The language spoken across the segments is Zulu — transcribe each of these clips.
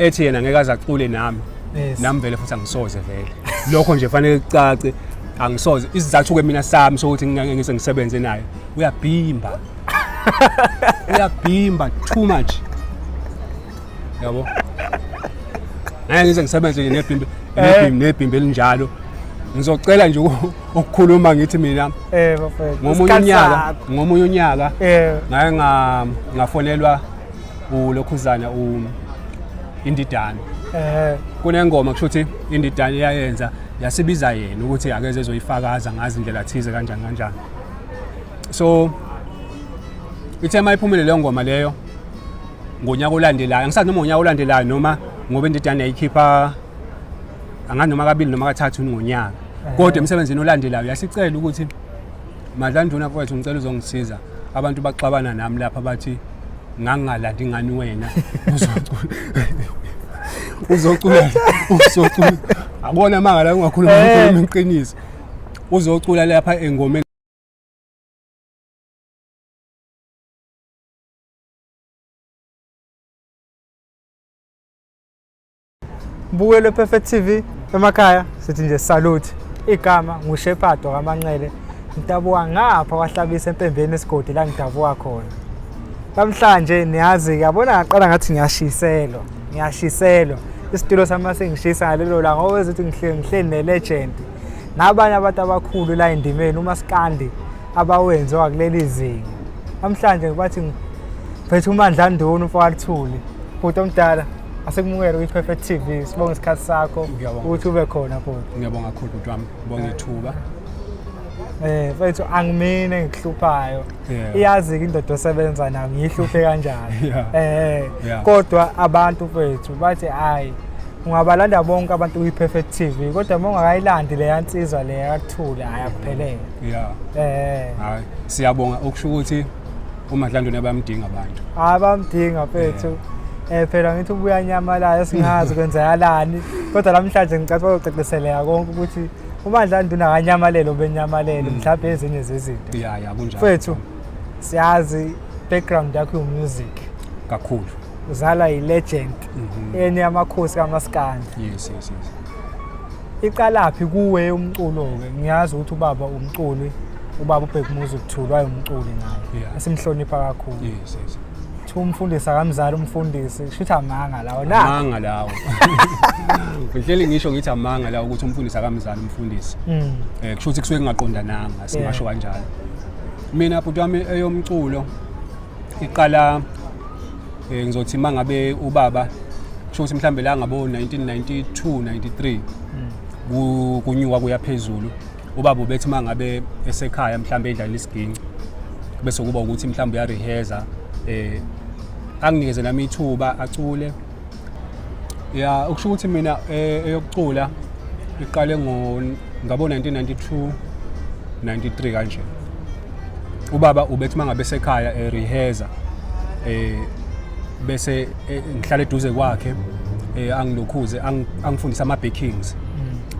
Ethi yena ngeke aze acule nami. Nami vele futhi angisoze vele. Lokho nje fanele kucace, angisoze. Isizathu ke mina sami sokuthi ngingeke ngize ngisebenze naye, uyabhimba, uyabhimba too much, yabo. Ngeke ngize ngisebenze nje nebhimbi, nebhimbi elinjalo. Ngizocela nje ukukhuluma ngithi mina Bafethu, ngomunye isikhathi unyaka, sakho. Ngomunye unyaka ngake ngafonelwa ulokhuzana Indidane. Kunengoma, kusho ukuthi Indidane iyayenza, yasibiza yena ukuthi akeze ezoyifakaza ngazi indlela thize kanjani kanjani. So ithe mayiphumile leyo ngoma leyo ngonyaka olandelayo, angisazi noma ngonyaka olandelayo noma ngoba Indidane yayikhipha angazi noma kabili noma kathathu ngonyaka, kodwa emsebenzini olandelayo yasicela ukuthi, "Madlanduna mfowethu, ngicela uzongisiza, abantu baxabana nami lapha, bathi ngangingalandi ngani wena uzocula, uzocula." Akubona amanga la, ungakhuluma ukhuluma iqiniso, uzocula lapha engomeni. Mbukelo Perfect TV emakhaya, sithi nje salute. Igama nguShepherd wakaManqele, ngidabuka ngapha kwaHlabisa eMpembeni, esigodi la ngidabuka khona. Namhlanje niyazi, yabona, ngaqala ngathi ngiyashiselwa, ngiyashiselwa isitulo sami sengishisa ngalelo langa ngoba ukuthi ngihleli ne-legend nabanye abantu abakhulu la endimeni umaskandi abawenziwa kuleli zinga. Namhlanje bathi ngiphethe uMandla Nduna, umfowethu, bhuti omdala. Asikumukele kwi-Perfect TV, sibonge isikhathi sakho Ngiyabonga. ukuthi ube khona, bhuti. Ngiyabonga kakhulu, bhuti wami, ngibonga ithuba. Mfethu, angimina engikuhluphayo. Iyazi-ke indoda osebenza nayo ngiyihluphe kanjani. Kodwa abantu, mfethu, bathi hayi, ungabalanda bonke abantu kwi-Perfect TV, kodwa uma ungakayilandi leya nsizwa leya kakuthule, hhayi, akuphelele. Hayi, siyabonga, okusho ukuthi uMadlanduna bayamdinga abantu. Hayi, bamdinga, mfethu. Phela ngithi ubuya nyamalala, singazi kwenzakalani, kodwa namhlanje ngicela bazocaciseleka konke ukuthi uMandla Nduna akanyamalele, ubenyamalele mhlawumbe ezinye zezinto. Ya, kunjalo. Mfethu, siyazi background yakho iwu-music. Kakhulu. Uzalwa yi-legend, enye yamakhosi kamaskandi. Yes. Iqalaphi kuwe umculo-ke? Ngiyazi ukuthi ubaba umculi, ubaba uBhekumuzi Luthuli wayumculi naye, esimhlonipha kakhulu. Yes. Kuthiwa umfundisi akamzali umfundisi, kusho ukuthi amanga lawo na? Amanga lawo. Ngihleli ngisho ngithi amanga lawo ukuthi umfundisi akamzali umfundisi. Kusho ukuthi kusuke kungaqondananga, singasho kanjalo. Mina, bhuti wami, eyomculo iqala ngizothi mangabe ubaba, kusho ukuthi mhlambe la ngabo 1992 93 kunyuka kuya phezulu, ubaba ubethi mangabe esekhaya mhlambe edlala isiginci, bese kuba ukuthi mhlambe uyarehearsa, anginikeze nami ithuba acule. Ya, ukusho ukuthi mina eyokucula iqale ngo ngabo 1992 93 kanje. Ubaba ubethi mangabe esekhaya erehearsa, bese ngihlala eduze kwakhe, angilokhuze angifundisa ama backings,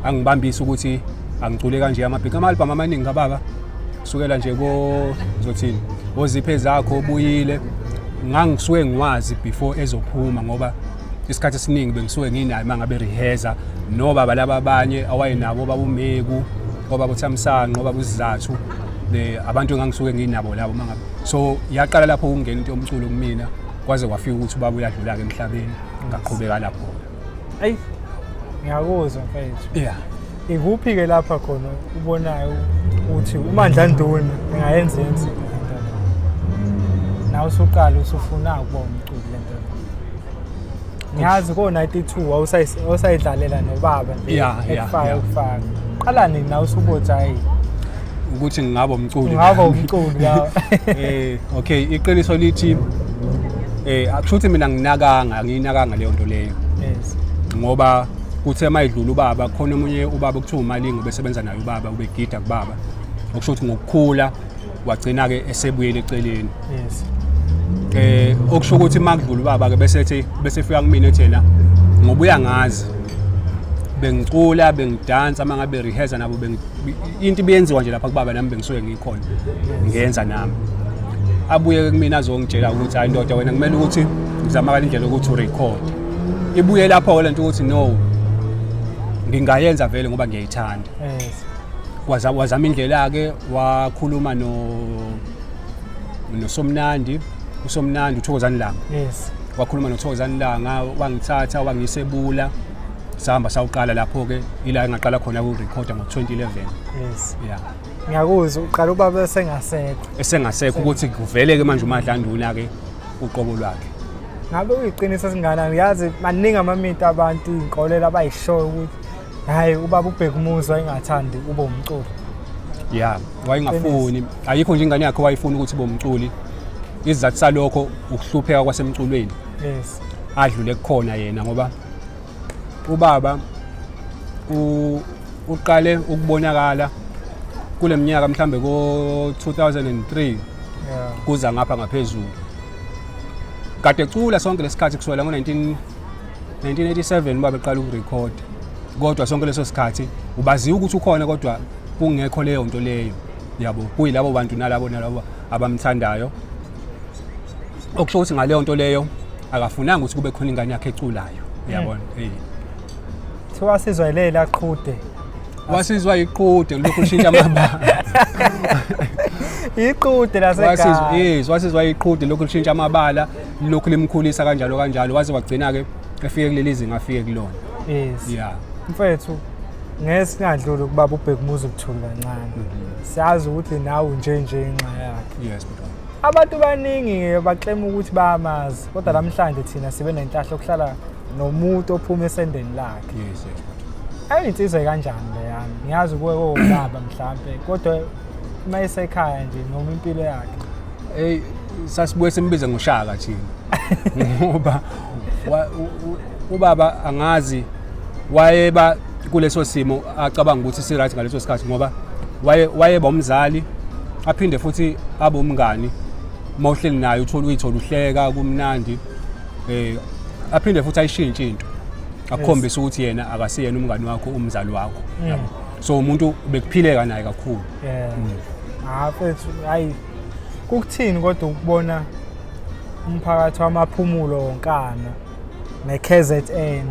angibambisa ukuthi angicule kanje ama backing. Ama album amaningi kababa, kusukela nje ko, ngizothini, oziphe zakho obuyile, ngangisuke ngiwazi before ezophuma, ngoba isikhathi esiningi bengisuke nginayo mangabe rehearsa nobaba laba abanye awayenabo, baba uMeku, obaba uThamsanqa, obaba uSizathu, le abantu engangisuke nginabo labo mangabe. So yaqala lapho ukungena into yomculo kumina, kwaze kwafika ukuthi ubaba uyadlula-ke emhlabeni, ngaqhubeka lapho. Ayi, ngiyakuzwa, mfethu. Ikuphi-ke lapha khona ubonayo ukuthi uMandla Nduna engayenza yenzile lento le, nawe usuqala usufuna ukuba umculi le nto le? Ngiyazi ko-92 wawusayidlalela nobaba nje ekufaka ekufaka. Qala nini nawe usubothi hayi, ukuthi ngingaba umculi? Ungaba umculi la. Okay, iqiniso lithi akusho ukuthi mina nginakanga, angiyinakanga leyo nto leyo, ngoba kuthe mayidlula ubaba, khona omunye ubaba okuthiwa uMalingo besebenza naye ubaba, ubegida kubaba, okusho ukuthi ngokukhula wagcina-ke esebuyele eceleni. Okusho ukuthi makudlula ubaba ke, bese ethi, bese efika kumina ethi yena ngoba uyangazi bengicula, bengidansa mangabe rehearsa nabo, into ibiyenziwa nje lapha kubaba, nami bengisuke ngikhona ngiyenza nami. Abuye kumina azongitshela ukuthi, "Hayi ndoda wena, kumele ukuthi ngizama indlela yokuthi urecord." Ibuye lapho-ke lento ukuthi no, ngingayenza vele ngoba ngiyayithanda. Wazama indlela-ke, wakhuluma noSomnandi, uSomnandi uThokozani Langa. Wakhuluma noThokozani Langa, wangithatha wangisebula, sahamba sawuqala lapho-ke, ila engaqala khona ukurekhoda ngo-2011. Yeah. Ngiyakuzwa, uqala ubaba esengasekho. Esengasekho, ukuthi kuvele-ke manje uMadlanduna-ke uqobo lwakhe. Ngabe kuyiqiniso esinganani? Yazi maningi amamiti abantu iy'nkolelo abayishoyo ukuthi hhayi ubaba uBhekumuzi wayengathandi ube umculi. Ya, wayengafuni. Ayikho nje ingane yakhe wayefuna ukuthi ibe umculi. Isizathu salokho ukuhlupheka kwasemculweni. Adlule kukhona yena, ngoba ubaba uqale ukubonakala kule minyaka mhlambe ko-2003 kuza ngapha ngaphezulu. Kade ecula sonke lesikhathi kusukela ngo-1987 ubaba eqala ukurekhoda, kodwa sonke leso sikhathi ubaziwa ukuthi ukhona, kodwa kungekho leyo nto leyo, yabo, kuyilabo bantu nalabo nalabo abamthandayo. Okusho ukuthi ngaleyo nto leyo akafunanga ukuthi kube khona ingane yakhe eculayo, uyabona. Kuthiwa wasizwa yilela qhude. Wasizwa iqhude lokhu lishintsha amabala. Iqhude lasekhaya. Yes, wasizwa iqhude lokhu lishintsha amabala, lokhu limkhulisa kanjalo kanjalo, waze wagcina-ke efike kuleli zinga afike kulona. Yeah. Mfethu, ngeke singadluli ukubaba uBhekumuzi ubuthulu kancane. Siyazi ukuthi nawe nje nje inxa yakhe. Yes, bhuti. Abantu baningi baklema ukuthi bayamazi, kodwa namhlanje thina sibe nenhlahla yokuhlala nomuntu ophuma esendeni lakhe. Yes, yes. Ayinsizwa kanjani leyami? Ngiyazi kuwe ubaba mhlambe, kodwa uma esekhaya nje noma impilo yakhe. Hey, sasibuye simbize ngoShaka thina. Ngoba ubaba angazi wayeba kuleso simo acabanga ukuthi si right ngaleso sikhathi, ngoba wayeba umzali aphinde futhi abe umngani. Uma uhleli naye uthola uyithola uhleka kumnandi, aphinde futhi ayishintshe into akukhombisa ukuthi yena akasiyena umngani wakho, umzali wakho. So umuntu bekuphileka naye kakhulu. Ah mfethu, hayi kukuthini kodwa ukubona umphakathi wamaphumulo wonkana ne-KZN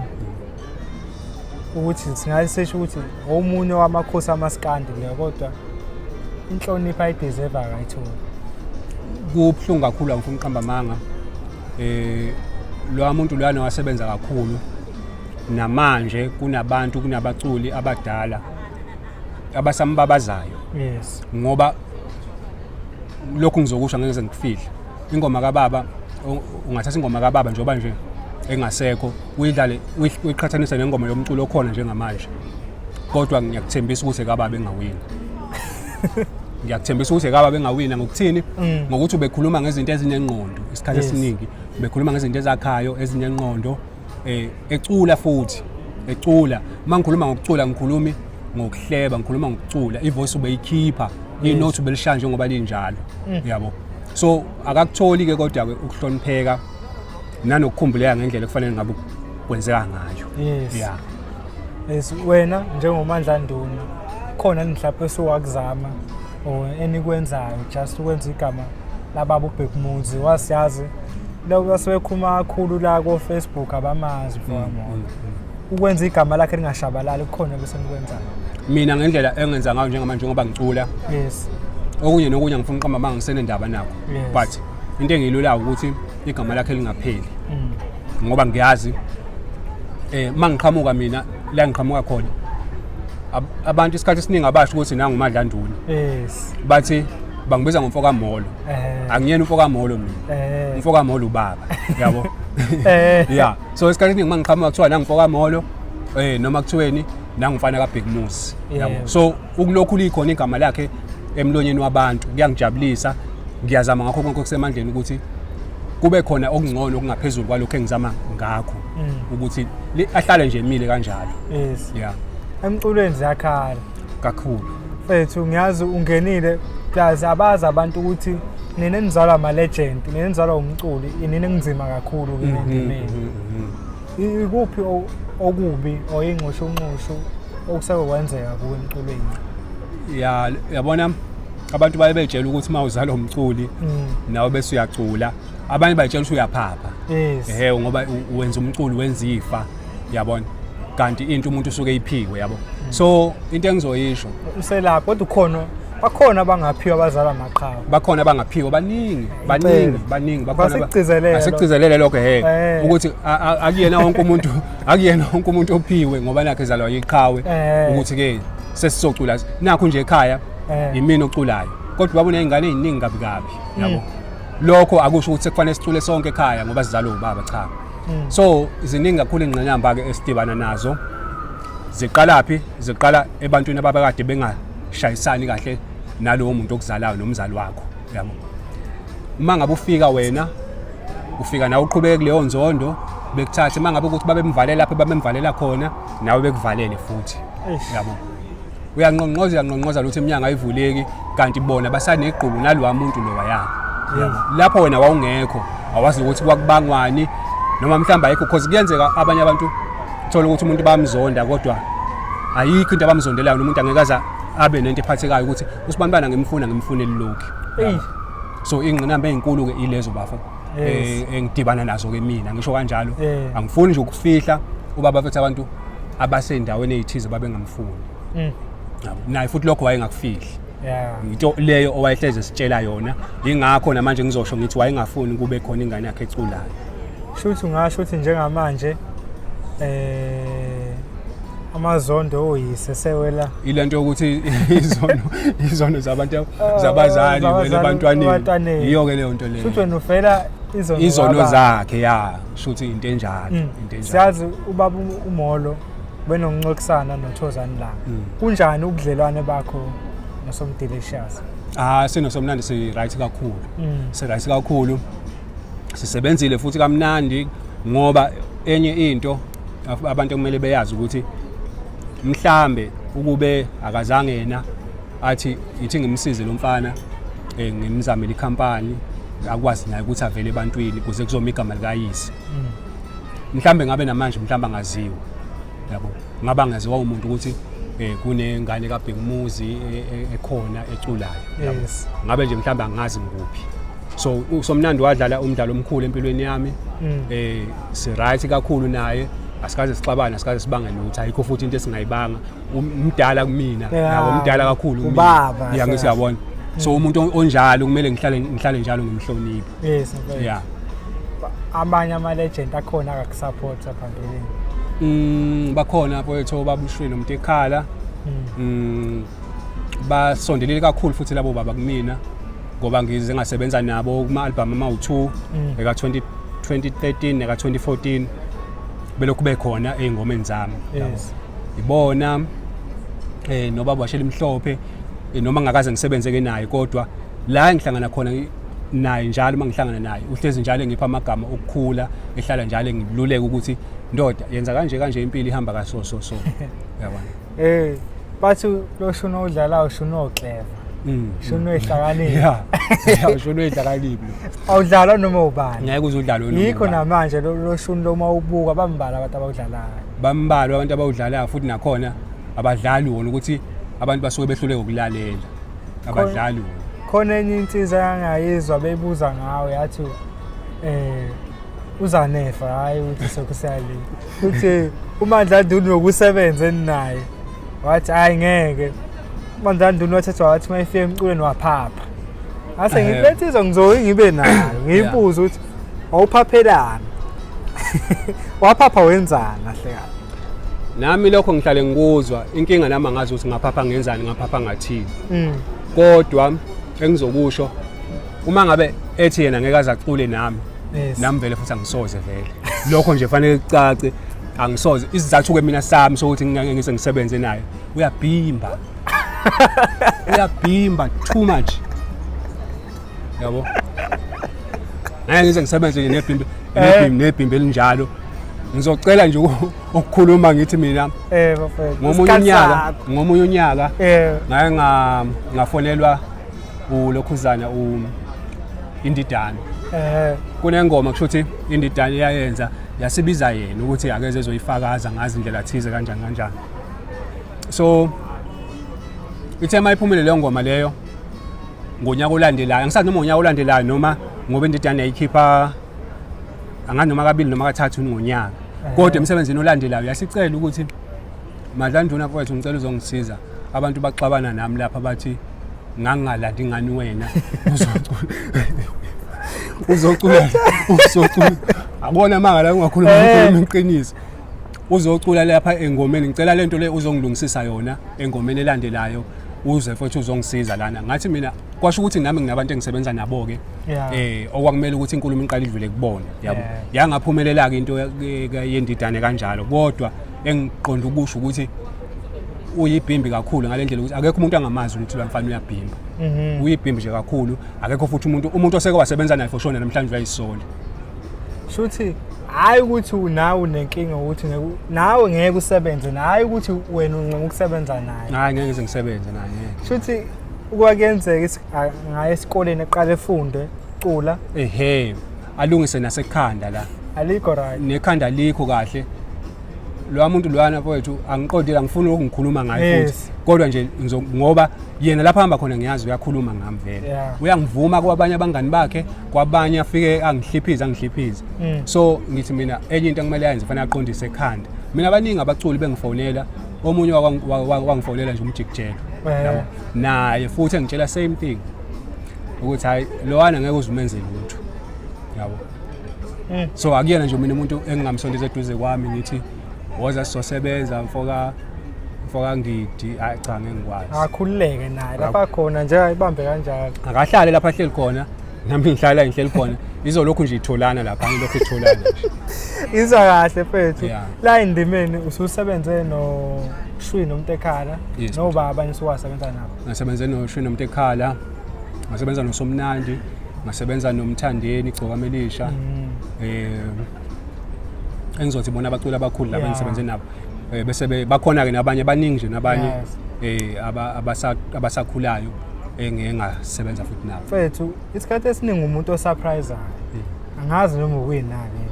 ukuthi singasisho ukuthi omunye wamakhosi amaskandi leyo, kodwa inhlonipho ayideserve akayitholi. Kubuhlungu kakhulu, angifuni ukuqamba amanga. Lo muntu lwana wasebenza kakhulu, namanje kunabantu, kunabaculi abadala abasambabazayo. Ngoba lokhu ngizokusho ngeke ngifihle, ingoma kababa, ungathatha ingoma kababa njengoba nje engasekho uyidlale uyiqhathanise nengoma yomculo okhona njengamanje, kodwa ngiyakuthembisa ukuthi kababa engawini. Ngiyakuthembisa ukuthi kababa engawina. Ngokuthini? Ngokuthi ubekhuluma ngezinto ezinengqondo isikhathi esiningi, ubekhuluma ngezinto ezakhayo ezinengqondo, ecula futhi ecula. Uma ngikhuluma ngokucula ngikhulumi ngokuhleba, ngikhuluma ngokucula. Ivoice ubeyikhipha, inote ubelishaya njengoba linjalo, yabo. So akakutholi ke kodwa ke ukuhlonipheka nanokukhumbuleka ngendlela ekufanele ngabe kwenzeka ngayo. Yeah. Yes, wena njengoMandlanduna khona mhlawumbe esowakuzama or enikwenzayo just ukwenza igama lababa uBhekumuzi, wasiyazi lokho asebekhuluma kakhulu la ko Facebook abamazi mfowami. Ukwenza igama lakhe lingashabalali, kukhona bese nikwenzayo? Mina ngendlela engenza ngayo njengamanje, njengoba ngicula, okunye nokunye ngifuna uqamba amanga, ngisenendaba nakho, but into engiyilulayo ukuthi igama lakhe lingapheli, ngoba ngiyazi mangiqhamuka mina la ngiqhamuka khona, abantu isikhathi esiningi abasho ukuthi nangu uMadlanduna. Bathi bangibiza ngomfo kaMolo. Angiyena umfo kaMolo mina. Umfo kaMolo ubaba, yabo. Yeah, so isikhathi esiningi mangiqhamuka kuthiwa nangumfo kaMolo, noma kuthiweni nangumfana kaBhekumuzi, yabo. So ukulokhu likhona igama lakhe emlonyeni wabantu kuyangijabulisa. Ngiyazama ngakho konke okusemandleni ukuthi kube khona okungcono okungaphezulu kwalokho engizama ngakho, ukuthi ahlale nje emile kanjalo. Yeah. Emculweni ziyakhala kakhulu. Mfethu, ngiyazi ungenile plus abazi abantu ukuthi nina enizalwa ama-legend, nina enizalwa umculi, inini kunzima kakhulu kule endimeni. Ikuphi okubi or ingxushunxushu okuseke kwenzeka kuwe emculweni? Ya, yabona abantu baye betshela ukuthi uma uzalwa umculi nawe bese uyacula. Abanye bayitshela ukuthi uyaphapha. Yes. Ehhe, ngoba wenza umculo, wenza ifa, yabona, kanti into umuntu usuke eyiphiwe, yabo. So into engizoyisho, Uselapho, kodwa ukhona, bakhona abangaphiwa abazalwa amaqhawe. Bakhona abangaphiwa, baningi, baningi, baningi bakhona. Basikugcizelele. Asikugcizelele lokho, he, ukuthi akuyena wonke umuntu, akuyena wonke umuntu ophiwe ngoba nakhe ezalwa yiqhawe ukuthi ke sesizocula. Nakho nje ekhaya imina oculayo, kodwa baba uney'ngane ey'ningi kabi kabi, yabo. Lokho akusho ukuthi sekufanele sicule sonke ekhaya ngoba sizalwe ubaba, cha. So ziningi kakhulu ingqinamba-ke esidibana nazo. Ziqalaphi? Ziqala ebantwini ababekade bengashayisani kahle nalowo muntu okuzalayo nomzali wakho, yabo. Uma ngabe ufika wena, ufika nawe uqhubeke kuleyo nzondo, bekuthathe. Uma ngabe ukuthi babemvalela lapho babemvalela khona, nawe bekuvalele futhi, yabo. Uyanqonqoza, uyanqonqoza, lutho, iminyango ayivuleki, kanti bona basanegqubu nalowa muntu lowaya, yabo. Lapho wena wawungekho, awazi ukuthi kwakubangwani noma mhlawumbe ayikho, cause kuyenzeka abanye abantu thola ukuthi umuntu bayamzonda, kodwa ayikho into abamzondelayo, nomuntu angeke aze abe nento ephathekayo ukuthi usibanibani ngimfuna, ngimfunele lokhu. So ingqinamba ey'nkulu-ke ilezo, bafo, engidibana nazo-ke mina, ngisho kanjalo. Angifuni nje ukufihla, ubaba futhi abantu abasey'ndaweni ey'thize babengamfuni. Yabo. Naye futhi lokho wayengakufihli, into leyo owayehleze esitshela yona. Yingakho namanje ngizosho ngithi wayengafuni kube khona ingane yakhe eculayo. Shuthi ungasho ukuthi njengamanje amazondo oyise sewela Ile nto yokuthi izono zabantu, zabazali vele ebantwaneni. Ebantwaneni. Iyo-ke leyo nto leyo. Shuthi wena ufela izono izono zababa. zakhe, ya, shuthi into enjalo, into enjalo. Siyazi ubaba uMolo benokunxoxisana noThozani la. Kunjani ubudlelwane bakho noSomdelicious? Ah, sinoSomnandi si-right kakhulu. Si-right kakhulu, sisebenzile futhi kamnandi, ngoba enye into abantu okumele beyazi ukuthi mhlambe ukube akazange yena athi ithi ngimsize lo mfana, ngimzamele ikhampani, akwazi naye ukuthi avele ebantwini kuze kuzoma igama likayise, mhlambe ngabe namanje mhlambe angaziwa, yabo, ngaba ngaziwa umuntu ukuthi kunengane kaBhekumuzi ekhona eculayo, yabo. Ngabe nje mhlawumbe angazi ngikuphi. So uSomnandi wadlala umdlalo omkhulu empilweni yami. Si right kakhulu naye, asikaze sixabane, asikaze sibange lutho, ayikho futhi into esingayibanga. Umdala kumina, yabo, umdala kakhulu kumina. Ubaba, Ya, ngisiyabona. So umuntu onjalo kumele ngihlale njalo ngimhloniphe. Yes, mfethu. Amanye ama-legend akhona akakusupporta phambilini? Bakhona mfowethu, baba uShwini noMntekhala. Basondelile kakhulu futhi labo baba kumina ngoba ngize ngasebenza nabo kuma album amawu2, eka 20 2013 neka 2014, belokhu bekhona ey'ngomeni zami, yabo. Ibona nobaba washela imhlophe, noma ngakaze ngisebenze ke naye, kodwa la engihlangana khona naye njalo, uma ngihlangana naye uhlezi njalo engipha amagama okukhula, ehlala njalo engiluleka ukuthi ndoda, yenza kanje kanje, impilo ihamba kaso so so, yabona. Bathi lo shuni odlalayo ushuni oclever. Shuni oyihlakaniphi. Ya, ushuni oyihlakaniphi. Awudlalwa noma ubani. Ngeke uze udlalwe noma Yikho ubani. Namanje lo shuni lo uma ubuka, bambalwa abantu abawudlalayo. Bambalwa abantu abawudlalayo, futhi nakhona abadlali wona ukuthi abantu basuke behluleka ukulalela, abadlali wona. Khona enye insizwa engangayizwa beyibuza ngawe, yathi uzanefa, hayi ukuthi sokusiyale, uthi uMandla Nduni nokusebenza eninaye, wathi hayi ngeke, uMandla Nduni wathathwa, wathi uma efika emculweni waphapha. Ngase ngithi le nsizwa ngizoke ngibe nayo, ngiyibuze ukuthi wawuphaphelani, waphapha wenzani kahle kahle. Nami lokho ngihlale ngikuzwa, inkinga nami angazi ukuthi ngaphapha ngenzani, ngaphapha ngathini. Kodwa engizokusho, uma ngabe ethi yena ngeke aze acule nami, nami vele futhi angisoze vele. Lokho nje fanele kucace, angisoze. Isizathu-ke mina sami sokuthi ngingeke ngize ngisebenze naye, uyabhimba, uyabhimba too much, yabo. Ngeke ngize ngisebenze nje nebhimbi, nebhimbi elinjalo. Ngizocela nje ukukhuluma ngithi mina Bafethu. ngomunye Isikhathi unyaka, sakho. ngomunye unyaka ngake ngafonelwa ulokhuzana Indidane. Kunengoma, kusho ukuthi Indidane iyayenza, yasibiza yena ukuthi akeze ezoyifakaza ngazi indlela thize kanjani kanjani. So ithe mayiphumile leyo ngoma leyo ngonyaka olandelayo, angisazi noma ngonyaka olandelayo noma Ngoba indidane yayikhipha angazi noma kabili noma kathathu ngonyaka. Kodwa emsebenzini olandelayo yasicela ukuthi Madlanduna mfowethu ngicela uzongisiza. Abantu baxabana nami lapha bathi ngangingalandi ngani wena uzocula. Uzocula uzocula. Akubona amanga la ungakhuluma ukhuluma iqiniso. Uzocula lapha engomeni ngicela lento le uzongilungisisa yona engomeni elandelayo uze futhi uzongisiza lana. Ngathi mina kwasho ukuthi nami nginabantu engisebenza nabo ke okwakumele ukuthi inkulumo iqale idlule kubona yabo. Yangaphumelela ke into yendidane kanjalo kodwa engiqonda ukusho ukuthi uyibhimbi kakhulu ngalendlela ukuthi akekho umuntu angamazi ukuthi lo mfana uyabhimba. Uyibhimbi nje kakhulu, akekho futhi umuntu oseke wasebenza naye for sure namhlanje uyayisola. Shuthi hayi ukuthi nawe unenkinga ukuthi nawe ngeke usebenze naye, hayi ukuthi wena uncenga ukusebenza naye. Hayi ngeke ngize ngisebenze naye ngeke. Shuthi kwakuyenzeka ngaye esikoleni eqale efunde cula. Ehhe, alungise nasekhanda la. Alikho right. Nekhanda alikho kahle. Lo muntu loyana mfowethu angiqondile angifuni ukungikhuluma ngaye futhi. Kodwa nje ngoba yena lapha hamba khona ngiyazi uyakhuluma ngami vele. Uyangivuma kwabanye abangani bakhe, kwabanye afike angihliphize. So ngithi mina enye into ekumele ayenze fanele aqondise ekhanda. Mina abaningi abaculi bengifonela, omunye wangifonela nje umjikijelo. Yabo. Naye futhi engitshela same thing. Ukuthi hayi lowana ngeke uzumenze lutho. Yabo. So akuyena nje mina umuntu engingamsondeza eduze kwami ngithi woza sizosebenza mfoka Ngidi, hayi cha ngeke ngikwazi. Akhululeke naye lapha khona nje ayibambe kanjalo. Akahlale lapha ahleli khona, nami ngihlala ngihleli khona. Izolokhu nje itholana lapha, ngilokhu itholana nje. Izwa kahle mfethu. La endimeni ususebenze no Shwi noMntekhala nobaba abanye usuwasebenza nabo. Ngasebenze no Shwi noMntekhala, ngasebenza noSomnandi, ngasebenza noMthandeni Gcokamelisha. Engizothi bona abaculi abakhulu laba engisebenze nabo. Bese bakhona ke nabanye abaningi nje nabanye abasakhulayo engeke ngasebenza futhi nabo. Mfethu, isikhathi esiningi umuntu osurpriseayo. Angazi noma ukuyinake.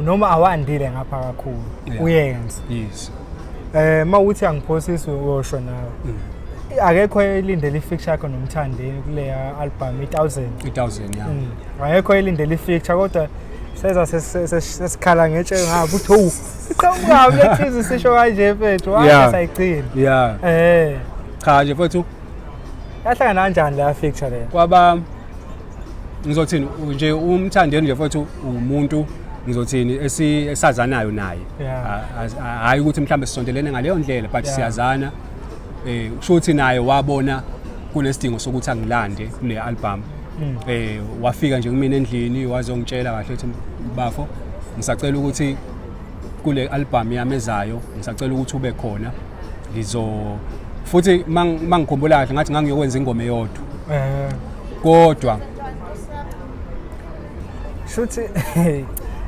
Noma awandile ngapha kakhulu. Uyenza. Yes. Mawuthi angiphosisi uyosho nawe. Akekho elindele i-feature yakho noMthandeni kule album i-1000. I-1000 yeah. Akekho elindele i-feature kodwa seza sesikhala ngetshe ngapha uthi oh iqhamuka le sisho kanje mfethu wathi sayigcina. Yeah. Cha nje mfethu. Yahlangana kanjani la feature le? Kwaba ngizothini nje uMthandeni nje mfethu umuntu ngizothini esazanayo naye. Hayi ukuthi mhlambe sisondelene ngaleyo ndlela but siyazana. Kusho ukuthi naye wabona kunesidingo sokuthi angilande kule album. Wafika nje kumina endlini wazongitshela kahle ukuthi bafo ngisacela ukuthi kule album yami ezayo ngisacela ukuthi ube khona. Ngizo futhi mangikhumbula kahle ngathi ngangiyokwenza ingoma eyodwa. Kodwa shuthi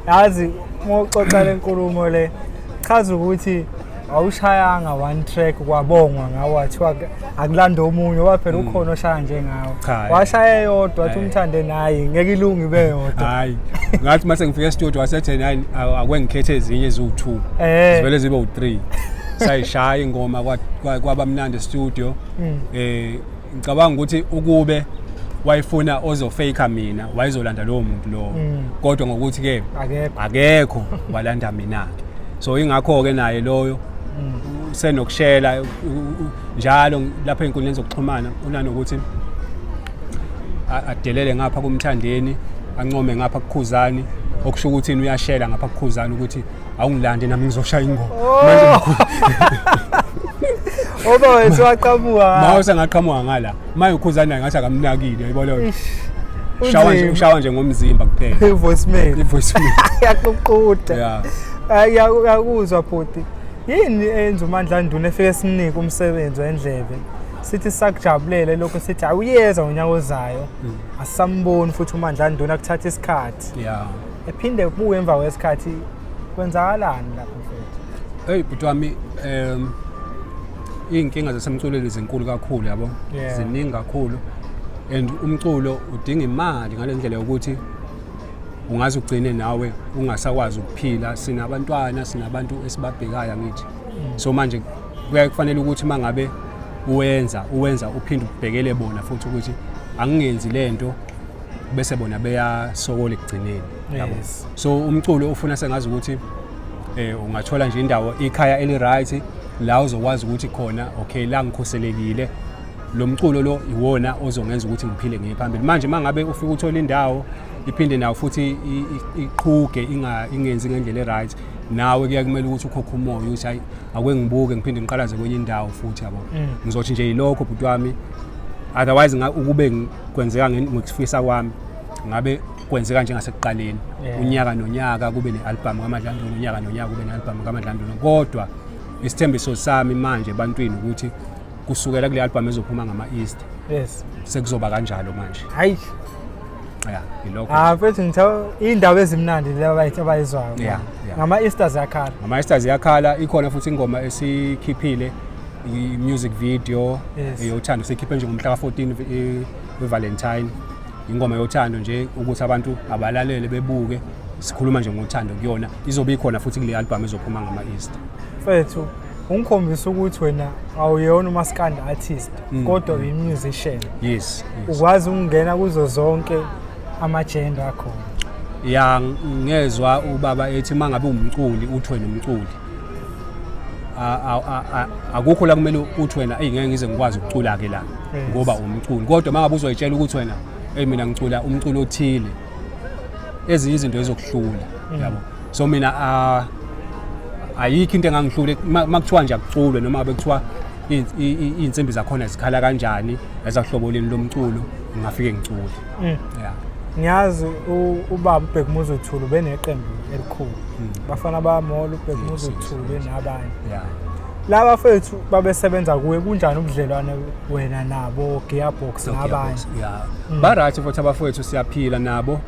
yazi mawuxoxa lenkulumo le chaza ukuthi awushayanga one track kwabongwa ngawo wathiwa akulanda omunye waphela ukhona oshaya njengawe. Washaya eyodwa wathi umthande naye ngeke ilunge ibe yodwa. Hayi ngathi mase ngifika e-studio wasethe hayi akwengikhethe ezinye eziwu2 zivele zibe u3. Sayishaya ingoma kwaba mnandi e-studio. Ngicabanga ukuthi ukube wayefuna ozofake mina wayezolanda lowo muntu lowo. Kodwa ngokuthi ke akekho walanda mina ke. So ingakho ke naye loyo senokushela njalo lapha ezinkundleni zokuxhumana unanokuthi adelele ngapha kuMthandeni ancome ngapha kuKhuzani okusho ukuthi uyashela ngapha kuKhuzani ukuthi awungilande nami ngizoshaya ingoma. Manje Oba wethu waqhamuka. Mawu sengaqhamuka ngala. Maye uKhuzani naye ngathi akamnakile yayibona leyo. Ushawa nje ngomzimba kuphela. I-voicemail. I-voicemail. Yaququda. Yeah. Ayakuzwa bhuti. Yini eyenza uMandla Nduna efike sinike umsebenzi wendlebe? Sithi sakujabulele lokho sithi awuyeza ngonyaka ozayo. Asamboni futhi uMandla Nduna kuthatha isikhathi. Yeah. Ephinde kubuye emva kwesikhathi kwenzakalani lapho mfethu? Hey bhuti wami iy'nkinga zasemculweni zinkulu kakhulu yabo. Ziningi kakhulu. And umculo udinga imali ngale ndlela yokuthi ungaze ugcine nawe ungasakwazi ukuphila. Sinabantwana, sinabantu esibabhekayo angithi. So manje kuyaye kufanele ukuthi mangabe uwenza uphinde ubhekele bona futhi ukuthi angingenzi lento Bese bona beyasokola ekugcineni, yabo. So umculo ufuna sengazi ukuthi ungathola nje indawo, ikhaya eli right la uzokwazi ukuthi khona, okay, la ngikhuselekile, lo mculo lo iwona ozongenza ukuthi ngiphile ngiye phambili. Manje mangabe ufika uthola indawo iphinde nawo futhi iqhuge, ingenzi ngendlela e-right, nawe kuya kumele ukuthi ukhokhe umoya ukuthi hayi, ake ngibuke, ngiphinde ngiqalaze kwenye indawo futhi, yabo. Ngizothi nje yilokho, bhuti wami. Otherwise ukube kwenzeka ngokufisa kwami, ngabe kwenzeka njengasekuqaleni, unyaka nonyaka kube ne-album kaMadlanduna, unyaka nonyaka kube ne-album kaMadlanduna. Kodwa isithembiso sami manje ebantwini ukuthi kusukela kule album ezophuma ngama-Easter, sekuzoba kanjalo manje. Hayi. Ya, ilokho. Ah, mfethu, ngithe indaba ezimnandi laba abayithi abayizwayo. Yeah. Ngama-Easter ziyakhala. Ngama-Easter ziyakhala. Ikhona futhi ingoma esikhiphile, i-music video yothando, sikhiphe nje ngomhla ka-14 we-Valentine. Ingoma yothando nje, ukuthi abantu abalalele bebuke, sikhuluma nje ngothando kuyona. Izobe ikhona futhi kule album ezophuma ngama-Easter. Mfethu, ungikhombisa ukuthi wena awuyona umaskandi artist, kodwa uyi-musician. Yes. Ukwazi ukungena kuzo zonke ama-genre akhona. Ya, ngezwa ubaba ethi uma ngabe umculi, uthi wena umculi, akukho la kumele uthi wena, eyi, ngeke ngize ngikwazi ukucula-ke la, ngoba umculi. Kodwa uma ngabe uzoyitshela ukuthi wena, eyi, mina ngicula umculo othile, ezinye izinto ezokuhlula, yabo. So mina ayikho into engangihlule ma kuthiwa nje akuculwe, noma ngabe kuthiwa iy'nsimbi zakhona zikhala kanjani, ezahlobo lini lomculo, ngingafike ngicule. Yeah. Ngiyazi ubaba uBhekumuzi Thulu beneqembu elikhulu, Bafana Bamolo, uBhekumuzi Thulu nabanye. Laba fethu babesebenza kuwe, kunjani ubudlelwane wena nabo, Gearbox nabanye? Yeah. Ba-right futhi abafowethu, siyaphila nabo.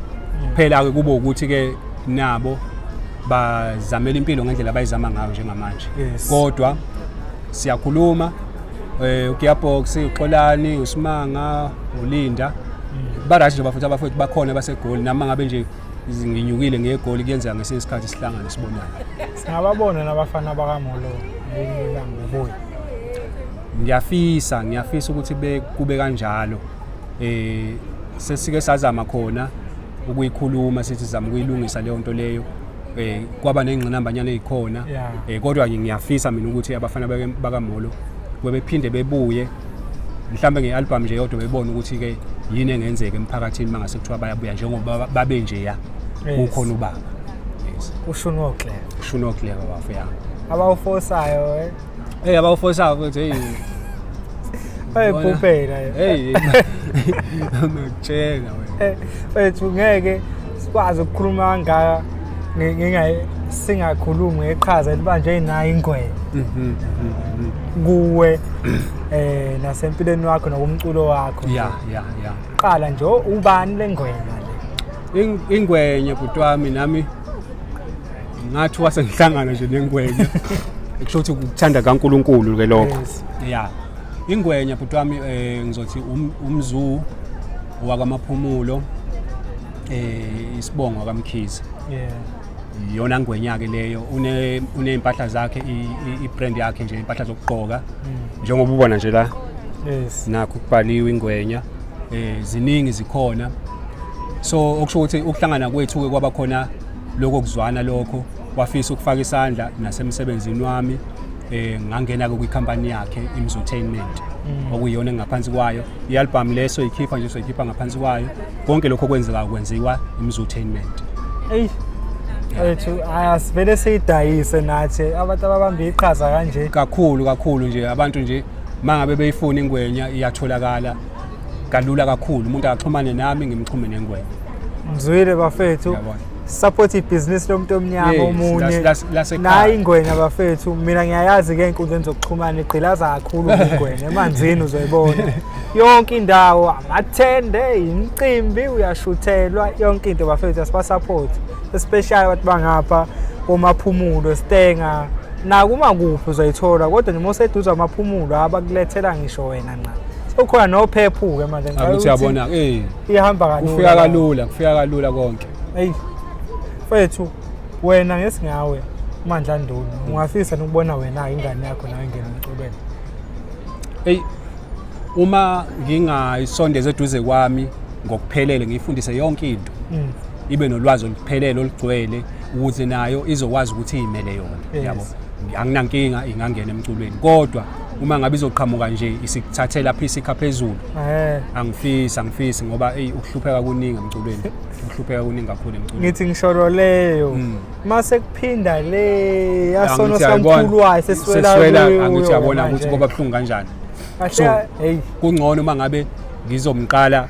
Phela-ke kube ukuthi-ke nabo bazamela impilo ngendlela abayizama ngayo njengamanje. Kodwa siyakhuluma, uGearbox, uXolani, uSimanga, uLinda. Ba-right nje bafowethu, abafowethu bakhona baseGoli. Nami ngabe nje nginyukile ngiye eGoli, kuyenzeka ngesinye isikhathi sihlangane sibonane. Singababona nabafana bakaMolo ngelinye ilanga bebuya? Ngiyafisa ukuthi kube kanjalo. Sesike sazama khona ukuyikhuluma, sithi sizama ukuyilungisa leyo nto leyo, kwaba nengqinambanyana ezikhona. Kodwa ngiyafisa mina ukuthi abafana bakaMolo bephinde bebuye, mhlambe nge-album nje yodwa, bebone ukuthi ke yini engenzeka emphakathini mangase kuthiwa bayabuya njengoba babe nje ya kukhona ubaba, yes. Ushuni wokleva. Ushuni wokleva, bafo, ya. Abawufosayo, eh. Hey, abawufosayo futhi, hey. Bayibhubhela. Hey, ngiyakutshela wena. Mfethu, ngeke sikwazi ukukhuluma kangaka ngingayi singakhulumi ngeqhaza elibanjwe nayo ingwenya kuwe nasempilweni wakho nokumculo wakho. Ya. Qala nje, ubani lengwenya le? Ingwenya, bhuti wami, nami ngathi wasengihlangana nje nengwenya, kusho ukuthi ukuthanda kaNkuluNkulu ke lokho. Ya, ingwenya, bhuti wami, ngizothi umzu wakamaphumulo, isibongo kaMkhize. Iyona ngwenya ke leyo. Uney'mpahla zakhe, i-brand yakhe nje, impahla zokugqoka, njengoba ubona nje la. Nakho kubhaliwe ingwenya, ziningi zikhona. So okusho ukuthi ukuhlangana kwethu ke kwaba khona lokho kuzwana, lokho wafisa ukufaka isandla nasemsebenzini wami, ngangena ke kwikhampani yakhe Imzotainment, okuyiyona engaphansi kwayo. I-album leso ikhipha nje, soyikhipha ngaphansi kwayo. Konke lokho kwenzeka kwenziwa Imzotainment. Eyi ethu, asivele siyidayise nathi abantu ababambe iqhaza kanje. Kakhulu kakhulu nje. Abantu nje mangabe beyifuna ingwenya, iyatholakala kalula kakhulu. Umuntu akaxhumane nami, ngimxhume nengwenya. Ngizwile, bafethu. Yabona. Support ibhizinisi lomuntu omnyama omunye. Lasekhaya. Nayi ingwenya, bafethu. Mina ngiyayazi ke ey'nkundleni zokuxhumana igqilaza kakhulu ingwenya. Emanzini uzoyibona yonke indawo, amathende, imicimbi, uyashuthelwa yonke into. Bafethu, asiba-support, especially abantu bangapha komaphumulo, Stenga, nakuma kuphi uzoyithola. Kodwa noma useduze amaphumulo, abakulethela ngisho wena nqa. Sekukhona nophephu-ke manje, ngicabanga akuthi ukuthi uyabona, ihamba kalula. Kufika kalula, kufika kalula konke. Eyi mfethu, wena ngesingawe Mandla Nduna, ungafisa nokubona wena ingane yakho nayo ingena emculweni? Eyi, uma ngingayisondeza eduze kwami. ngokuphelele, ngiyifundise yonke into, ibe nolwazi oluphelele olugcwele ukuze nayo izokwazi ukuthi iyimele yona. Yabo, anginankinga ingangena emculweni, kodwa uma ngabe izoqhamuka nje isikuthathela phi isikha phezulu, angifisi ngoba eyi, ukuhlupheka kuningi emculweni, ukuhlupheka kuningi kakhulu emculweni. Ngithi ngisholo leyo, mase kuphinda le yasono Angithi uyayibona, sikamkhulu wayo seswela seswela kuyo angithi uyabona manje. ukuthi kuba buhlungu kanjani. Kahle. So, hey, kungcono uma ngabe ngizomqala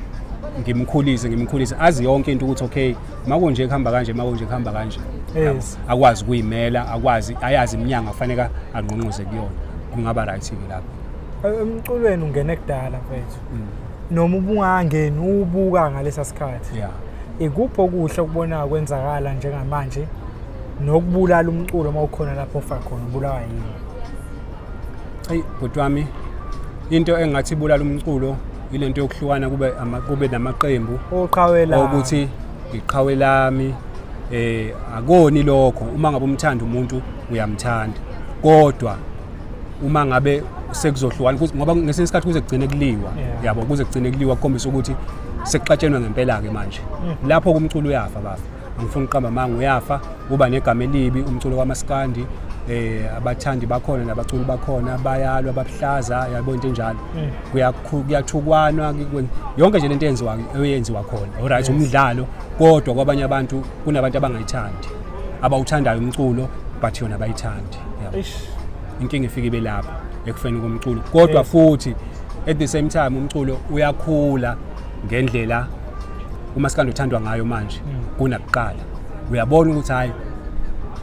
ngimkhulise azi yonke into ukuthi okay, makunje kuhamba kanje, makunje kuhamba kanje. Yabo. Akwazi ukuyimela, akwazi, ayazi iminyango afanele angqongqoze kuyona, kungaba right-ke lapho. Emculweni ungene kudala, mfethu, noma ubungangeni ubuka ngalesa sikhathi, ikuphi okuhle okubona kwenzakala njengamanje nokubulala umculo uma ukhona lapho ofa khona, ubulawa yini? Eyi bhuti wami, into engathi ibulala umculo ilento yokuhlukana, kube namaqembu oqhawela ukuthi iqhawe lami. Akoni lokho, uma ngabe umthanda umuntu uyamthanda, kodwa uma ngabe sekuzohlukana ngoba ngesinye isikhathi kuze kugcine kuliwa, yabo, kuze kugcine kuliwa, kukhombisa ukuthi sekuxatshenwa ngempela-ke manje. Lapho kumculo uyafa bafa, angifuni ukuqamba amanga, uyafa, uba negama elibi umculo kamaskandi. Abathandi bakhona nabaculi bakhona bayalwa, babuhlaza, yabo, into enjalo. Kuyathukwanwa, yonke nje lento eyenziwa khona. Alright, umdlalo, kodwa kwabanye abantu kunabantu abangayithandi, abawuthandayo umculo but yona abayithandi, yabo. Inkinga ifike ibe lapho ekufeni komculo, kodwa futhi at the same time umculo uyakhula ngendlela umaskandi uthandwa ngayo manje kunakuqala. Uyabona ukuthi hayi,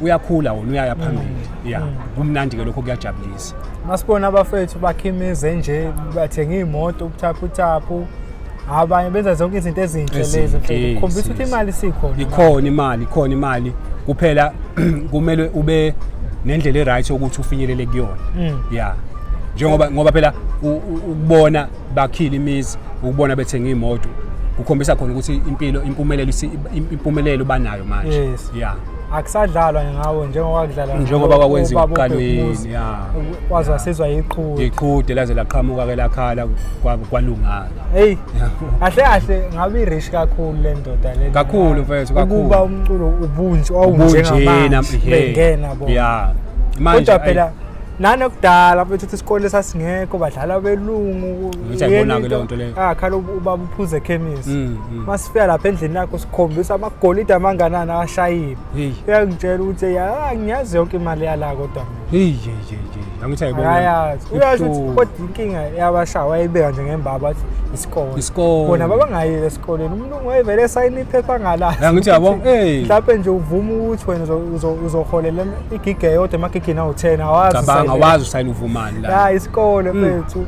uyakhula wona, uyaya phambili. Ya, kumnandi-ke lokho, kuyajabulisa. Masibona abafethu bakhimize nje, bathenga iy'moto ubuthaphuthaphu, abanye benza zonke izinto ezinhle lezi, Ezinhle, mfethu, kukhombisa ukuthi imali isikhona. Ikhona imali, ikhona imali, kuphela kumele ube nendlela e-right yokuthi ufinyelele kuyona. Ya, njengoba ngoba phela ukubona bakhile imizi, ukubona bethenga iy'moto, kukhombisa khona ukuthi impilo, impumelelo impumelelo banayo manje. Ya. Akusadlalwa ngawo njengoba kudlalwa Njengoba kwakwenziwa ubaba ekuqalweni, uBhekumuzi. Ya. Waze wasizwa yiqhude. Iqhude laze laqhamuka-ke, lakhala, kwalunga. Hey, kahle kahle ngabe i-rich kakhulu le ndoda le. Kakhulu, mfethu, kakhulu. Ukuba umculo ubunje Ubunjena, wawunjengamanje, bengena bona. Ya, manje Kodwa phela nanokudala mfethu, ukuthi isikole sasingekho, badlala belungu. Ngithi ayibona-ke leyo nto leyo. Ah, khala ubaba uphuze ekhemisi. Masifika lapha endlini yakho sikhombisa amagolide amanganani awashayile. Uyangitshela ukuthi ya, ngiyazi yonke imali yala, kodwa mina Hey, hey, hey, hey, angithi ayibona. Akayazi. Uyasho ukuthi Ibuhlungu. kodwa inkinga yabashaya wayibeka nje ngembaba, wathi isikole. Isikole. Bona babangayile esikoleni. Umlungu wayevele esayina iphepha angalazi. Angithi yabo, hey. Mhlawumbe nje uvuma ukuthi wena uzoholela igigi eyodwa emagigini awu-10, awazi. Cabanga. Usayine. Awazi usayina uvumani la. Ya, isikole, mfethu.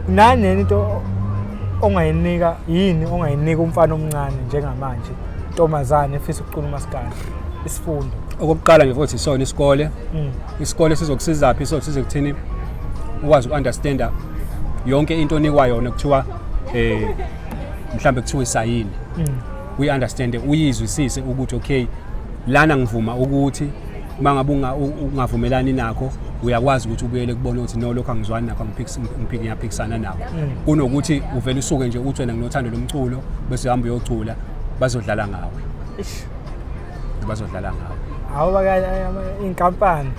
Naneni into ongayinika, yini ongayinika umfana omncane njengamanje, intombazane efisa ukucula umaskandi, isifundo? Okokuqala nje futhi isona isikole. Isikole sizokusiza phi? Sizokusiza ekuthini ukwazi uku-understanda yonke into onikwa yona, kuthiwa mhlambe kuthiwa isayini, uyi-understande, uyizwisise ukuthi okay, lana ngivuma ukuthi uma ngabe ungavumelani nakho, uyakwazi ukuthi ubuyele kubona ukuthi no, lokho angizwani nakho, ngiyaphikisana nakho, kunokuthi uvele usuke nje uthi wena nginothando lomculo bese uhamba uyocula, bazodlala ngawe. Ish. Bazodlala ngawe. Awu, inkampani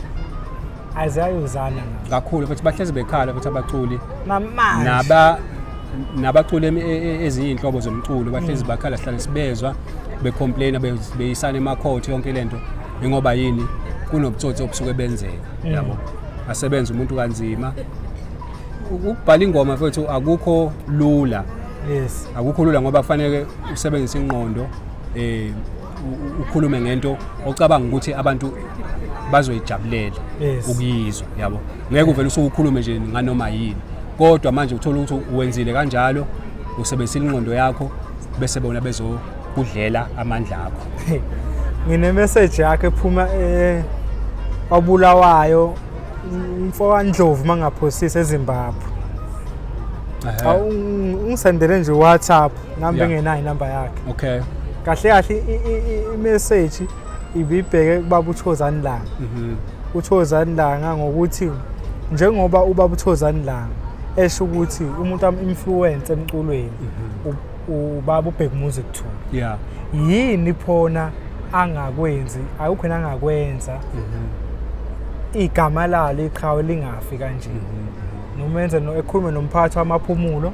aziyayuzana ngawo. Kakhulu futhi, bahlezi bekhala futhi abaculi. Namanje. Nabaculi ezinye iy'nhlobo zomculo bahlezi bakhala, sihlale sibezwa becomplaina, beyisana emakhotho, yonke lento ingoba yini? Kunobutsotsi obusuke benzeka, yabo, asebenza umuntu kanzima. Ukubhala ingoma, mfethu, akukho lula. Akukho lula ngoba kufanele usebenzise ingqondo, ukhulume ngento ocabanga ukuthi abantu bazoyijabulela ukuyizwa, yabo. Ngeke uvele usuke ukhulume nje nganoma yini, kodwa manje uthola ukuthi wenzile kanjalo, usebenzisile ingqondo yakho, bese bona bezokudlela amandla akho. Ngine message yakhe ephuma abulawayo, umfowandlovu mangaphosisi, eZimbabwe. Awu, ungisendele nje WhatsApp nami, bengenayo inamba yakhe. Kahle kahle i-message ibibheke kubaba uThozani Langa. UThozani Langa ngokuthi njengoba ubaba uThozani Langa esho ukuthi umuntu am-influence emculweni. Ubaba uBhekumuzi Thuli. Yini phona angakwenzi, akukho angakwenza igama lalo iqhawe lingafi kanje, noma enze no ekhulume nomphathi wamaphumulo,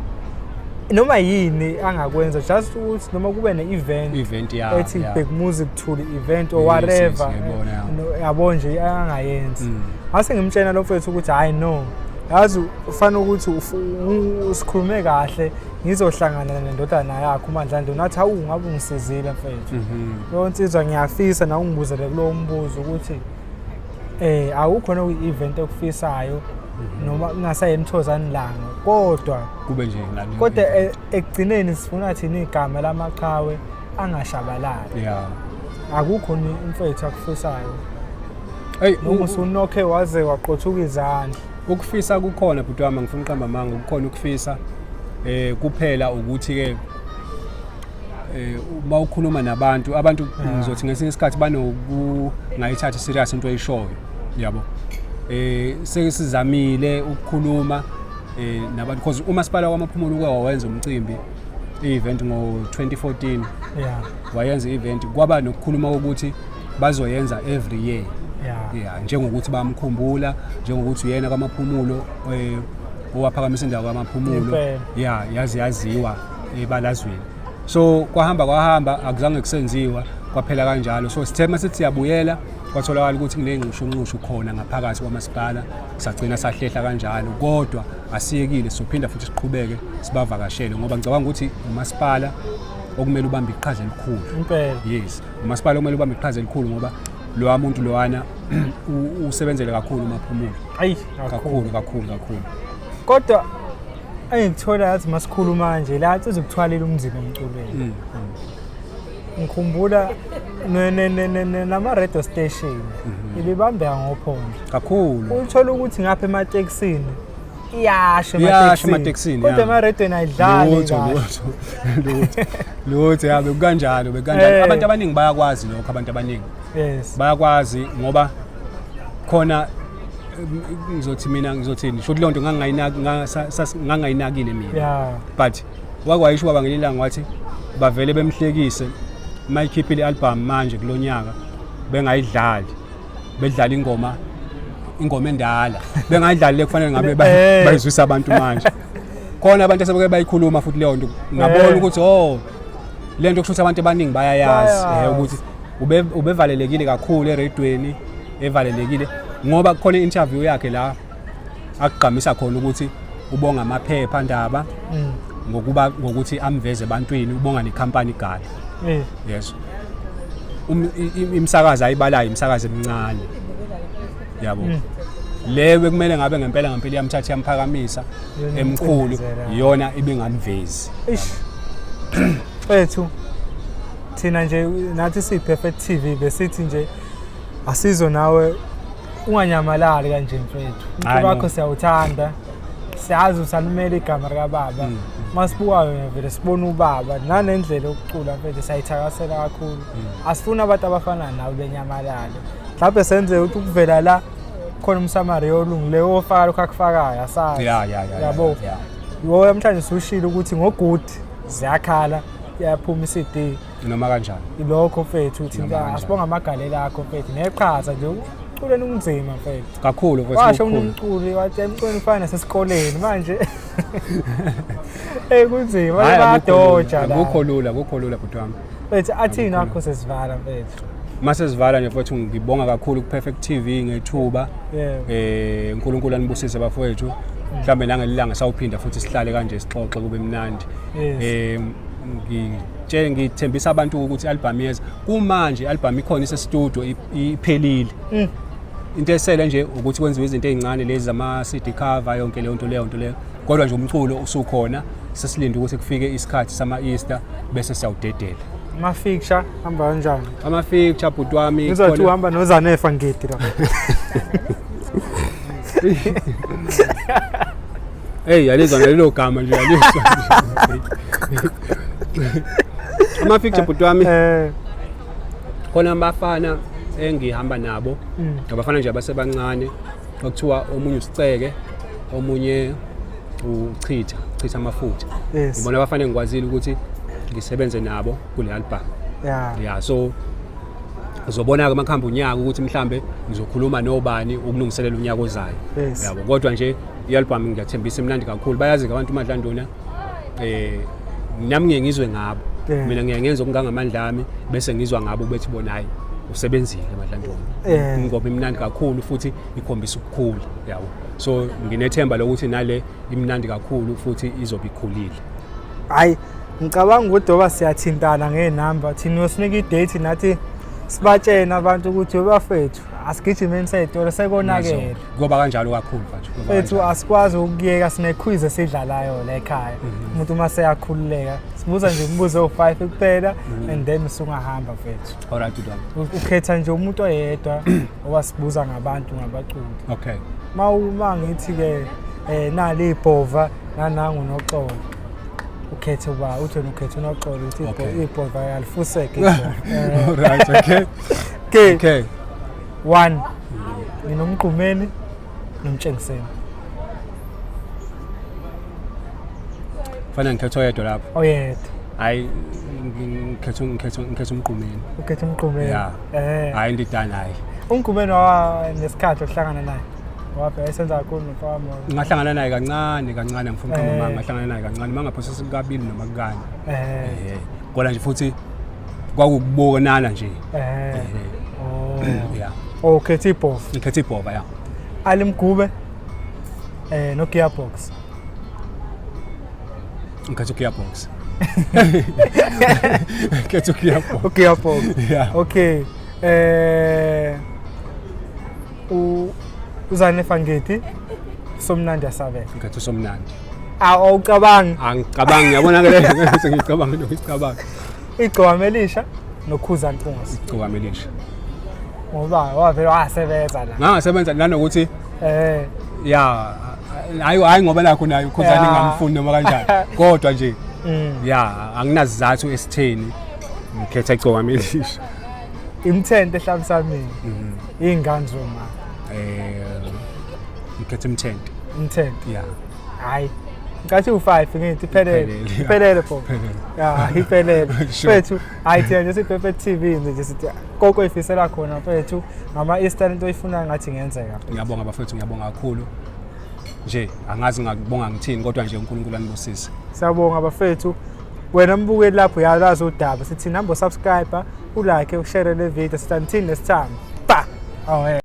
noma yini angakwenza, just ukuthi noma kube ne-event event ya ethi Bhekumuzi Thuli event or whatever. Ngiyabona, ya. Yabo nje angayenzi. Ngase ngimtshela lo mfethu ukuthi hayi no, yazi ufana ukuthi usikhulume kahle, ngizohlangana nendodana yakho uMandlandlo, nathi hawu ngabe ungisizile mfethu. Lo nsizwa ngiyafisa na ungibuzele kulowo mbuzo ukuthi awukho no event okufisayo noma kungasayemthozani langa, kodwa kube nje ngale kodwa ekugcineni sifuna thina igama lamaqhawe angashabalali. Akukho ni umfethu akufisayo Hey, noma usunokhe waze waqothuka izandla? Ukufisa kukhona bhuti wami, ngifuna uqamba amanga, kukhona ukufisa, kuphela ukuthi ke uma ukhuluma nabantu, abantu ngizothi ngesinye isikhathi banokungayithathi serious into oyishoyo, yabo. Sesizamile ukukhuluma nabantu because umasipala wamaphumulo uke wawenza umcimbi, i-event ngo-2014. Wayenza i-event, kwaba nokukhuluma ukuthi bazoyenza every year. Yeah, njengokuthi bamkhumbula, njengokuthi uyena kwamaphumulo owaphakamisa indawo kwamaphumulo. Impela. Yeah, yazi yaziwa ebalazweni. So kwahamba kwahamba, akuzange kusenziwa, kwaphela kanjalo. So sithe masithi siyabuyela, kwatholakala ukuthi kuney'nxushunxushu khona ngaphakathi kwamasipala, sagcina sahlehla kanjalo. Kodwa asiyekile, sophinda futhi siqhubeke sibavakashele, ngoba ngicabanga ukuthi umasipala okumele ubambe iqhaza elikhulu. Yes, umasipala okumele ubambe iqhaza elikhulu, ngoba lowa muntu lowana usebenzele kakhulu uMaphumulo. Ayi. Kakhulu kakhulu kakhulu. Kodwa engikuthola, yathi masikhuluma nje la, uzokuthwalela umzimba emculweni. Ngikhumbula nama-radio station ibibambeka ngophondo. Kakhulu. Uthola ukuthi ngapha ematekisini iyasha. Iyasha ematekisini, kodwa emaredweni ayidlali Lutho. kahle. Lutho lutho lutho, ya, bekukanjalo, bekukanjalo. Abantu abaningi bayakwazi lokho, abantu abaningi bayakwazi, ngoba khona ngizothi mina, ngizothini, sho leyo nto ngangayinakile mina. But wake wayisho ubaba ngelinye ilanga, wathi bavele bemhlekise mayikhiphile i-album manje kulonyaka, bengayidlali, bedlala ingoma endala, bengayidlali le kufanele ngabe bayizwisa abantu manje. Khona abantu asebeke bayikhuluma futhi leyo nto, ngabona ukuthi oh, le nto kusho ukuthi abantu abaningi bayayazi. Bayazi. Ukuthi ubevalelekile kakhulu eredweni, evalelekile, ngoba kukhona i-interview yakhe la akugqamisa khona ukuthi ubonga amaphepha ndaba ngokuba ngokuthi amveze ebantwini, ubonga nekhampani igala. Yes, imisakazo ayibalayo, imisakazo emincane, yabo. Le bekumele ngabe ngempela ngempela iyamthatha iyamphakamisa Yona emkhulu, imcindezela. iyona ibingamvezi. Ish. Mfethu, thina nje nathi siyi-Perfect TV besithi nje asizo nawe, unganyamalali kanje mfethu. Hayi, Umculo no. wakho siyawuthanda. Siyazi usalumela igama likababa. Masibukayo nje vele sibona ubaba nanendlela yokucula mfethu, siyayithakasela kakhulu. Asifuni abantu abafana nawe benyamalale. Mhlawumbe senze ukuthi ukuvela la khona umSamariya olungileyo ofaka lokho akufakayo, asazi. Ya. Yabo. Wo namhlanje sushilo ukuthi ngogood ziyakhala, iyaphuma i-CD. Noma kanjani. Ilokho mfethu Noma thina kanjani. asibonga amagalelo akho mfethu neqhaza nje uculeni kunzima mfethu. Kakhulu mfethu, Washo kukhulu. umculi wathi emculweni ufana nasesikoleni manje. Kunzima. Hhayi, akukho lula, bayadoja la. Akukho lula, akukho lula bhuti wami. Mfethu, athini akho sesivala mfethu? Mase sivala nje mfethu, ngibonga kakhulu ku-Perfect TV ngethuba. uNkulunkulu anibusise bafowethu. Mhlambe nangelilanga sawuphinda futhi sihlale kanje sixoxe kube mnandi. Ngithembisa abantu ukuthi i-album yeza. Kumanje i-album ikhona, ise-studio, iphelile. Into esele nje ukuthi kwenziwe izinto ey'ncane lezi zama-CD cover, yonke leyo nto leyo. Kodwa nje umculo usukhona, sesilinde ukuthi kufike isikhathi sama-Easter bese siyawudedela. Ama-feature hamba kanjani? Ama-feature bhuti wami, Ngizothi uhamba noZanefa Ngidi la. Hey, yalizwa nalelo gama nje, yalizwa. Ama-feature bhuti wami, khona abafana engihamba nabo, abafana nje abasebancane, okuthiwa omunye usiceke, omunye uchitha, chitha amafutha. Ibona abafana engikwazile ukuthi Ngisebenze nabo kule album. Yeah. Yeah, so uzobona-ke uma kuhamba unyaka ukuthi mhlambe ngizokhuluma nobani ukulungiselela unyaka ozayo. Yes. Yabo, kodwa nje i-album ngiyathembisa imnandi kakhulu. Bayazi-ke abantu uMadlanduna, nami ngiye ngizwe ngabo. Mina ngiye ngenza okungangamandla ami bese ngizwa ngabo bethi bona hayi usebenzile Madlanduna. Ingoma imnandi kakhulu futhi ikhombisa ukukhula, yabo. So nginethemba lokuthi nale imnandi kakhulu futhi izobe ikhulile. Hayi, ngicabanga ukuthi oba siyathintana ngenamba, thina usinika idate nathi sibatshene abantu ukuthi bafethu asigijimeni seyitolo sekonakele. Kuyoba kanjalo kakhulu mfethu. Mfethu asikwazi ukuyeka, sine quiz esidlalayo la ekhaya. Umuntu uma seyakhululeka sibuza nje imibuzo ewu-5 kuphela and then usungahamba mfethu. All right, udaba. Ukhetha nje umuntu oyedwa owasibuza ngabantu ngabaculi. Okay. Uma ngithi ke nali ibhova nanangu noXolo. Ukhethe uba uthi wena ukhethe uNoxolo uthi ibhova yalifuseke ibhova. All right, okay. Okay. Okay. 1. Nginomgqumeni nomtshengiseni. Fanele ngikhethe oyedwa lapho. Oyedwa. Hayi, ngikhetha umgqumeni. Ukhetha umgqumeni. Yeah. Hayi ndidana hayi. Umgqumeni wa nesikhathi ohlangana naye. Wapha esenza kakhulu nomfana. Ngahlangana naye kancane kancane, ngifuna ukuqamba manga, ngahlangana naye kancane mangaphosisa kabili noma kukanye. Kodwa nje futhi kwakukubonana nje. Oh. Yeah. Oh, ukhetha ibhova. Ngikhetha ibhova, yeah. Ali Mgube no Gearbox. Ngikhetha Gearbox. Ngikhetha Gearbox. Gearbox. Yeah. Okay. Uzane Fangeti Somnandi asabela. Ngikhetha Somnandi. Awucabangi. Angicabangi, ngiyabona ke le sengicabanga nokucabanga. Igcokama elisha noKhuza Nkosi. Igcokama elisha. Ngoba wavele wasebenza la. Ngangasebenza nanokuthi ya hayi hayi ngoba nakho nayo uKhuzani ngingamfuni noma kanjani. Kodwa nje ya anginazizathu esitheni ngikhetha igcokama elisha. Imthente ehlabisa mina. Ingane zoma. Ngikhetha imthente. Imthente. Yeah. Hayi. Ngathi u5 ngithi iphelele. Iphelele pho. Yeah, iphelele. Mfethu, hayi thina nje siPerfect TV nje sithi konke oyifisela khona mfethu ngama Easter into oyifunayo ngathi ingenzeka. Ngiyabonga bafethu, ngiyabonga kakhulu. Nje angazi ngakubonga ngithini kodwa nje uNkulunkulu anibusise. Siyabonga bafethu. Wena mbukeli lapho uyalazi udaba sithi number subscribe, ulike, ushare le video sithi until next time. Ba. Oh.